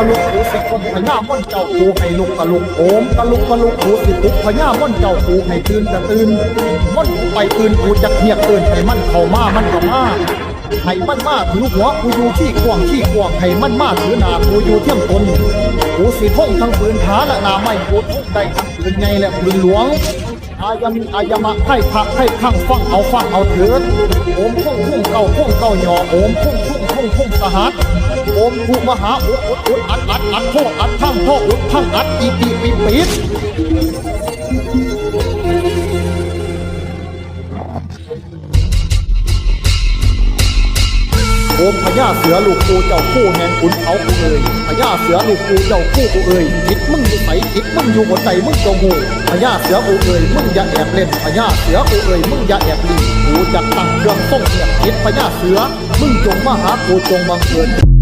ລຸກ ກູຊິຄົນພະຍາມົນເຈົ້າ ກູໃຫ້ລຸກກະລຸກ ໂອມກະລຸກກະລຸກ ກູຊິປຸກພະຍາມົນເຈົ້າ ກູໃຫ້ຕື່ນກະຕື່ນ ມົນກູໄປອື່ນ ກູຈັກຮຽກເອີ້ນໃຫ້ມັນເຂົ້າມາ ມັນກະມາ ໃຫ້ມັນມາຖືຫົວ ກູຢູ່ທີ່ກວ້າງທີ່ກວ້າງ ໃຫ້ມັນມາຖືໜ້າ ກູຢູ່ທຽງຕົ້ນ ກູຊິທົງທັງປືນຜາ ແລະໜ້າໄມ້ ກູທົງໄດ້ທັງປືນໃຫຍ່ ແລະປືນຫຼວງ ອາຍະມິ ອາຍະມະ ໃຫ້ພະ ໃຫ້ພັງ ຟັງເອົາ ຟັງເອົາເຖີດ ໂອມຄົງຄົງເກົ້າ ຄົງເກົ້າຍໍ ໂອມຄົງຄົງຄົງຄົງສະຫັດ ໂອມກຸມະຫາ ອຸດອຸດອຸດ ອັດອັດອັດ ໂທ ອັດພັງ ໂທ ອຸດພັງ ອັດ ອີປີປີປີດ ໂອມພະຍາເສືອລູກປູ່ເຈົ້າຄູ່ແຫ່ງຂຸນເຂົາກູເອີຍ ພະຍາເສືອລູກປູ່ເຈົ້າຄູ່ກູເອີຍ ຈິດມຶງຢູ່ໃສ ຈິດມຶງຢູ່ຫົວໃຈມຶງຈົ່ງຮູ້ ພະຍາເສືອກູເອີຍ ມຶງຢ່າແອບຫຼິ້ນ ພະຍາເສືອກູເອີຍ ມຶງຢ່າແອບລີ້ ກູຈະຕັ້ງເຄື່ອງຊົງເຫືອດຈິດພະຍາເສືອ ມຶງຈົ່ງມາຫາກູ ຈົ່ງບັງເກີດ